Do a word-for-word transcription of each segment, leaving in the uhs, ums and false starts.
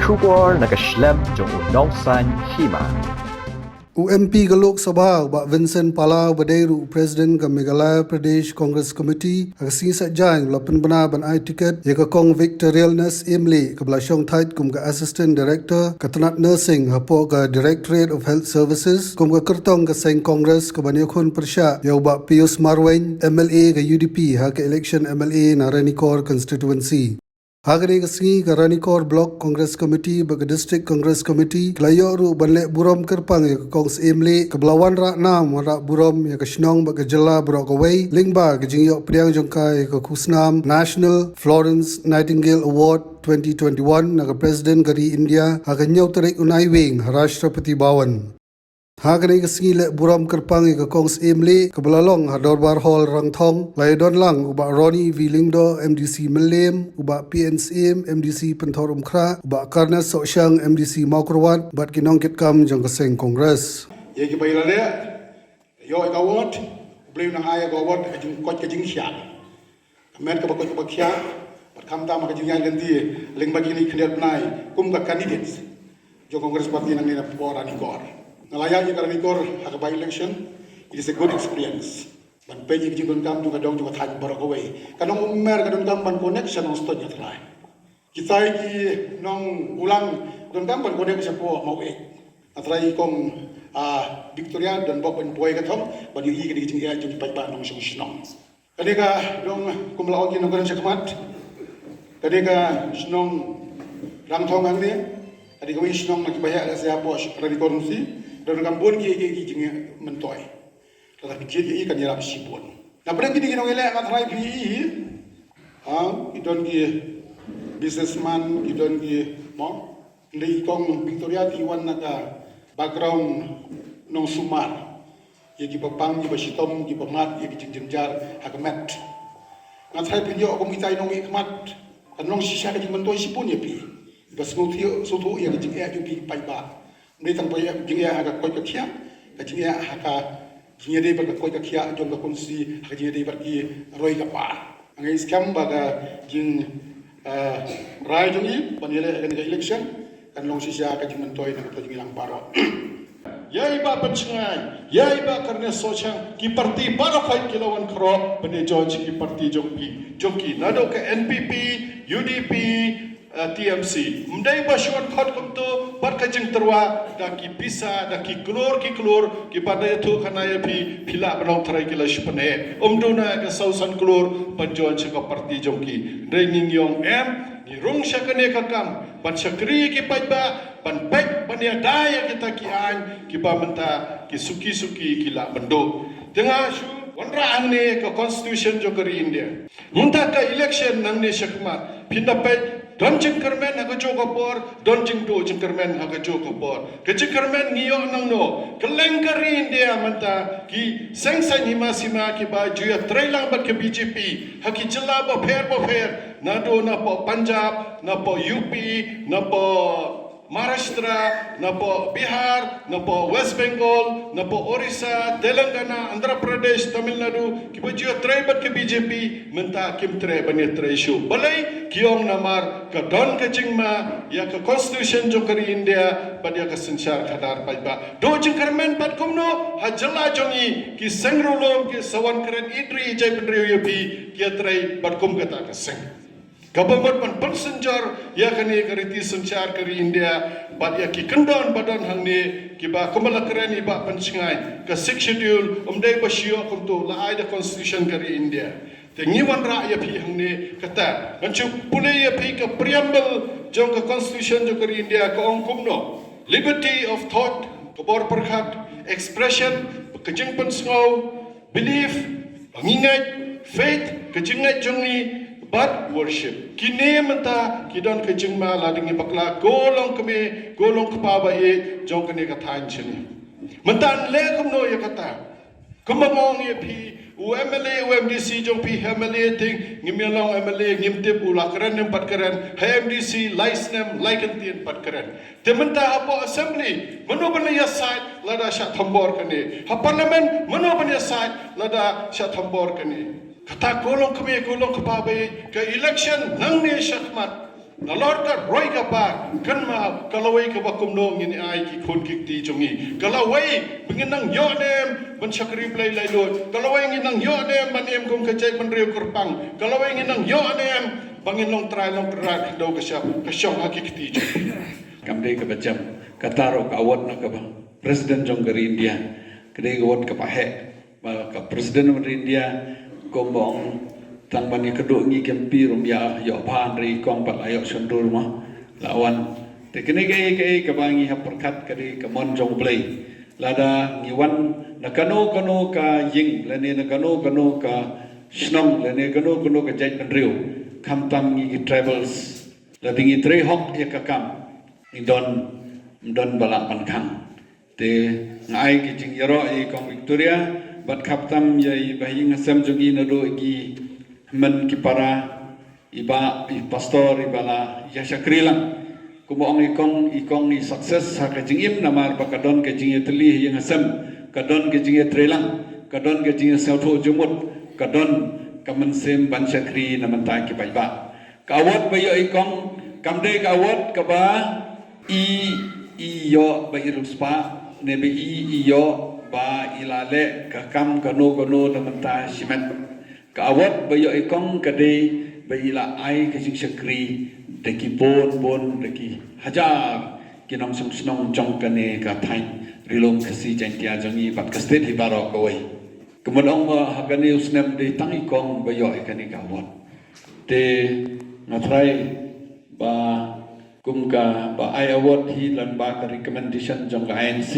Khubor na ka shlem jong u nongsaiñ hima. U M P ka Lok Sabha, u Bah Vincent Pala, uba dei ruh u President ka Meghalaya Pradesh Congress Committee, ha ka sngi Saitjaiñ u la pynbna ban ai tiket ïa ka Kong Victorialness Imli, kaba la shongthait kum ka Assistant Director ka tnat Nursing hapoh ka Directorate of Health Services, kum ka kyrtong ka seng Congress kaban ïakhun pyrshah ïa u Bah Pius Marwein, M L A ka U D P, ha ka election M L A na Ranikor Constituency. Ha kane ka sngi ka Ranikor Block Congress Committee bad ka District Congress Committee ki la ïoh ruh ban leh burom kyrpang ïa ka Kong Syiemlieh, kaba la wanrah nam wanrah burom ïa ka shnong bad ka jylla baroh kawei lyngba ka jingïoh pdiang jong ka ïa ka khusnam National Florence Nightingale Award twenty twenty-one na ka President ka ri India ha ka hynñiew tarik u Naiwieng ha Rashtrapati Bhawan. Ha kane ka sngi leh burom kyrpang ïa ka Kong Syiemlieh, kaba la long ha Dorbar Hall Rangthong, la ïadon lang u Bah Ronnie V Lyngdoh, M D C Mylliem, u Bah P N Syiem, M D C Pynthorumkhrah, u Bah Carnes Sohshang, M D C Mawkyrwat, bad ki nongkitkam jong ka seng Congress. Ïa kiba ïa la leh, ïoh ïa ka award, U Blei un nang ai ïa ka award, ka jingkoit ka jingkhiah. Ka met kaba koit kaba khiah, bad khamtam ha ka jingïaid lynti lyngba kine ki khyndiat bnai kum ka candidates jong Congress Party nangne na poh Ranikor. Nga la ïaid ïa ka Ranikor ha ka by-election, it is a good experience. Ban peit ïa ka jingdonkam jong ka dong jong ka thaiñ baroh kawei. Ka nong Ummer ka donkam ban connect sha Nongstoiñ, nga tharai. Kita ki nong Ulang donkam ban connect shapoh Mawhati. Nga tharai i Kong, ah, Victoria don bok ban poi ka thong ban ïohi ïa ka jingeh jong ki paidbah nongshong shnong. Kane ka dong, kum la ong ki nongkren shakhmat, kane ka shnong Rangthong hangne ka dei kawei shnong na kiba heh ka sha hapoh Ranikor Rymnsi. Don kam bun ki, ki, ki jingmyntoi. Lada phi jied ïa i kan ïarap shibun. Na pdeng kine ki nongïaleh nga tharai phi i, ha, ki don ki businessman, ki don ki, mo, hynrei i Kong Victoria te i wan na ka background nongsumar. Ïa kiba pang, kiba shitom, kiba mad ïa ki jingjynjar ha ka met. Nga tharai phin ïoh kum kita i nongmihkhmat, kan long shisha ka jingmyntoi shibun ïa phi. Ba sngewthuh, sngewthuh ïa ka jingeh jong phi paidbah. Ym dei tang ba ïa ka jingeh ha ka koit ka khiah, ka jingeh ha ka jingïadei bad ka koit ka khiah jong ka constituency, ha ka jingïadei bad ki roi ka par. Nga ngeit skhem ba ka jing, eh, rai jong i ban ïaleh ha kane ka election kan long shisha ka jingmyntoi na ka jingïalang baroh. Ïa i Bah Pynshngaiñ, ïa i Bah Carnes Sohshang, ki party baroh khoit ki la wan khroh ban ïa join sha ki party jong phi, jong ki, naduh ka N P P, U D P, eh, T M C. Ym dei ba shu wan khot kumto bad ka jingtyrwa da ki pisa, da ki klur ki klur, kiba da ïathuh khana ïa phi, phi lah ban ong tharai ki la shu pyneh. Ym duna ka saw san klur ban join sha ka party jong ki. Hynrei ngi ïong em, ngi rung sha kane ka kam ban shakri ïa ki paidbah, ban peit, ban ïada ïa kita ki aiñ kiba mynta ki suki suki ki lah ban duh. Te nga shu wanrah hangne ka constitution jong ka ri India. Mynta ka election nangne shakhmat, phin da peit, don jingkyrmen ha kajuh ka por, don jingduh jingkyrmen ha kajuh ka por. Ka jingkyrmen ngi ïoh nangno, kylleng ka ri India mynta ki seng saiñ hima sima kiba ju ïatreilang bad ka B J P ha ki jylla bapher bapher, naduh napoh Punjab, napoh U P, napoh Maharashtra, napoh Bihar, napoh West Bengal, napoh Orissa, Telangana, Andhra Pradesh, Tamil Nadu, kiba ju ïatrei bad ka B J P, mynta kim treh ban ïatrei shuh. Balei? Ki ong namar ka don ka jingma ïa ka constitution jong ka ri India bad ïa ka synshar khadar paidbah. Duh jingkyrmen bad kumno ha jylla jong ngi, ki seng riewlum, ki sa wan kren ïeit ri ïeit jaitbynriew ïa phi, ki ïatrei bad kum kata ka seng. Kaba mut ban pynsynjor ïa kane ka riti synshar ka ri India bad ïa ki kyndon ba don hangne kiba kumba la kren i Bah Pynshngaiñ, ka Sixth Schedule ym dei ba shu ïoh kumto, la ai da constitution ka ri India. Te ngi wanrah ïa phi hangne kata, ngan shu pule ïa phi ka preamble jong ka constitution jong ka ri India, ka ong kumno: liberty of thought, ka bor pyrkhat, expression, ka jingpynsngew, belief, ba ngi ngeit, faith, ka jingngeit jong ngi, bad worship. Kine mynta ki don ka jingma lada ngi bakla, ko long kmie, ko long kpa ba ïeit jong kane ka thaiñ shane. Mynta ngi leh kumno ïa kata? Kumba nga ong ïa phi, u M L A, u M D C jong phi ha M L A te ngim ïa long M L A, ngim tip, u la kren ne em pat kren, ha M D C lai snem lai kyntien pat kren. Te mynta hapoh assembly, mano ban ïasaid lada shah thombor kane? Ha parliament, mano ban ïasaid lada shah thombor kane? Kata ko long kmie, ko long kpa ba ïeit, ka election nangne shakhmat. Nalor ka roi ka par, kynmaw, ka lawei kaba kumno ngin ai ki khun ki kti jong ngi. Ka lawei ba ngin nang ïoh ne em ban shakri Blei laitluid. Ka lawei ngin nang ïoh ne em ban im kum ka jaitbynriew kyrpang. Ka lawei ngin nang ïoh ne em ba ngin long trai long kynrad khyndew ka shap, ka shong ha ki kti jong ngi. Kam dei kaba jem, kata ruh ka award na kaba President jong ka ri India. Ka dei ka award kaba heh. Ba ka President of India, kumba ong, tang ban ïa ka duh ngi kempi ruh ïa ïoh bha, hynrei i kong pat la ïoh shon dur ma la wan. Te kane kaei kaei kaba ngi hap pyrkhat ka dei ka mon jong U Blei. Lada ngi wan na kano kano ka ïing lane na kano kano ka shnong lane kano kano ka jaitbynriew, khamtam ngi ki tribals, lada ngi trei hok ïa ka kam, ngi don, don ba lah ban khang. Te nga ai ki jingïaroh ïa i kong Victoria bad khamtam ïa i bahaïing hasem jong i naduh ki hynmen ki para, i bah, i pastor, i ba la ïa shakri lang. Kumba ong i kong, i kong i success ha ka jingim namar ba ka don ka jingïatylli ha ïing hasem, ka don ka jingïatreilang, ka don ka jingïasngewthuh jingmut, ka don ka mynsiem ban shakri na bynta ki paidbah. Ka award ba ïoh i kong kam dei ka award kaba i, i ïoh ba i riewspah ne ba i, i ïoh ba i la leh ka kam kano kano na bynta shimet. Ka award ba ïoh i kong ka dei ba i la ai ka jingshakri da ki bun bun, da ki hajar ki nongshong shnong jong kane ka thaiñ Ri Lum Khasi Jaiñtia jong ngi bad ka state hi baroh kawei. Kumba ong ma ha kane u snem dei tang i kong ba ïoh ïa kane ka award. Te nga trai ba kum kaba ai award hi lane ba ka recommendation jong ka I N C,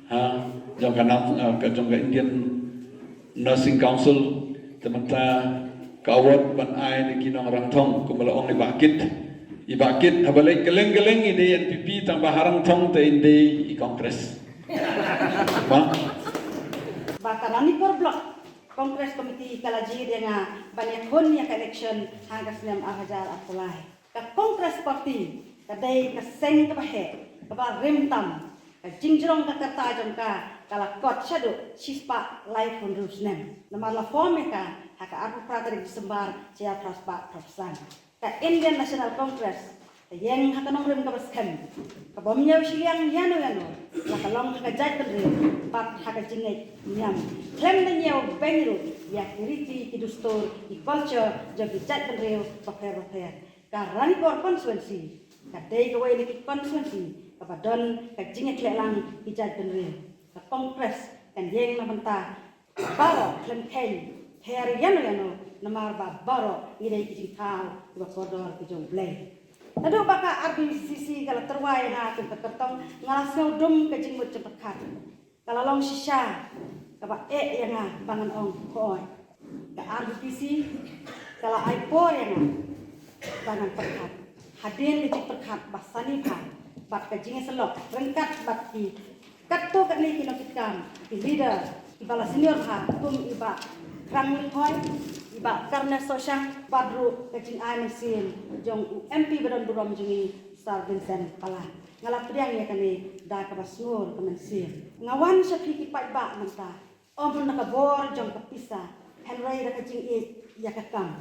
ha, jong ka nam, ah, ka jong ka Indian Nursing Council, te mynta ka award ban ai na ki nongrangthong, kumba la ong i Bah Kit. I Bah Kit haba leit kylleng kylleng i dei N P P, tang ba ha Rangthong te i dei i Congress. Ba? Ba ka Rampur Block Congress Committee ka la jied ïa nga ban ïakhun ïa ka election ha ka snem ar hajar arphew lai. Ka Congress Party ka dei ka seng kaba heh, kaba rim tam. Ka jingjrong ka karta jong ka ka la kot shaduh shispah laiphew hynriew snem. Namar la form ïa ka ha ka arphew phra tarik December shihajar phra spah phra phew san. Ka Indian National Congress ka ïeng ha ka nongrim kaba skhem, kaba ym ñiew shiliang ïano ïano, la ka long ha ka jaitbynriew bad ha ka jingngeit niam. Khlem da ñiew beiñ ruh ïa ki riti, ki dustur, ki culture jong ki jaitbynriew bapher bapher. Ka Rampur constituency ka dei kawei na ki constituency kaba don ka jingïakhleh lang ki jaitbynriew. Ka Congress kan ïeng na bynta baroh khlem kheiñ her ïano ïano, namar ba baroh ngi dei ki jingthaw kiba kordor ki jong U Blei. Naduh ba ka R B C C ka la tyrwa ïa nga kum ka kyrtong, nga la sngew dum ka jingmut jingpyrkhat. Ka la long shisha kaba eh ïa nga ba ngan ong hooid. Ka R B C C ka la ai por ïa nga ba ngan pyrkhat. Hadien ka jingpyrkhat ba sani bha bad ka jingïasyllok ryngkat bad ki katto katne ki nongkitkam, ki leader kiba la senior bha kum i Bah Khrang Lynkhoi, i Bah Carnes Sohshang bad ruh ka jingai mynsiem jong u M P ba don burom jong ngi, Sir Vincent Pala. Nga la pdiang ïa kane da kaba sngur ka mynsiem. Nga wan sha phi ki paidbah mynta, ym na ka bor jong ka pisa, hynrei da ka jingïeit ïa ka kam.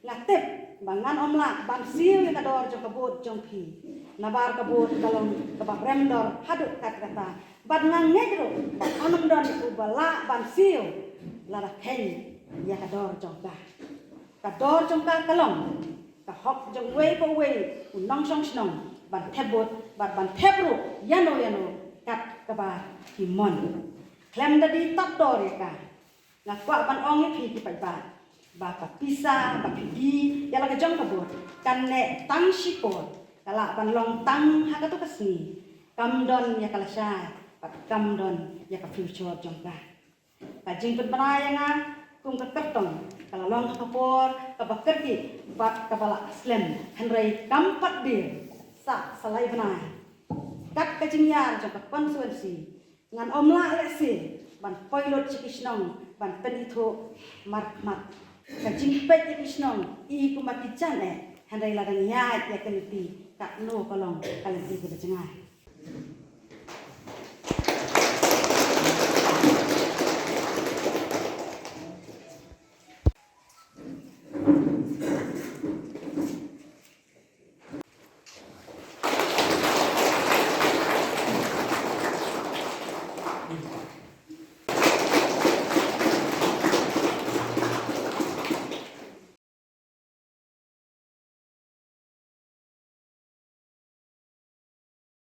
Nga tip ba ngan ym lah ban siew ïa ka dor jong ka vote jong phi. Namar ka vote ka long kaba rem dor haduh katta. Bad nga ngeit ruh ba ym don uba lah ban siew lada kheiñ ïa ka dor jong ka. Ka dor jong ka ka long ka hok jong uwei pa uwei u nongshong shnong ban thep vote bad ban thep ruh ïano ïano kat kaba ki mon. Khlem da die tad dor ïa ka, nga kwah ban ong ïa phi ki paidbah ba ka pisa ba phi die ïa la ka jong ka vote kan neh tang shipor, ka lah ban long tang ha kato ka sngi, kam don ïa ka lashai bad kam don ïa ka future jong ka. Ka jingpynbna ïa nga kum ka kyrtong ka la long ha ka por kaba kyrkieh bad kaba la slem, hynrei kam pat biang. Sa sa lai bnai, kat ka jingïar jong ka constituency, ngan ym lah lehse ban poi lut sha ki shnong ban pynithuh markhmat. Ka jingpeit ïa ki shnong i kumba ki jan eh, hynrei lada ngi ïaid ïa ka lynti, katno ka long ka lynti kaba jngai.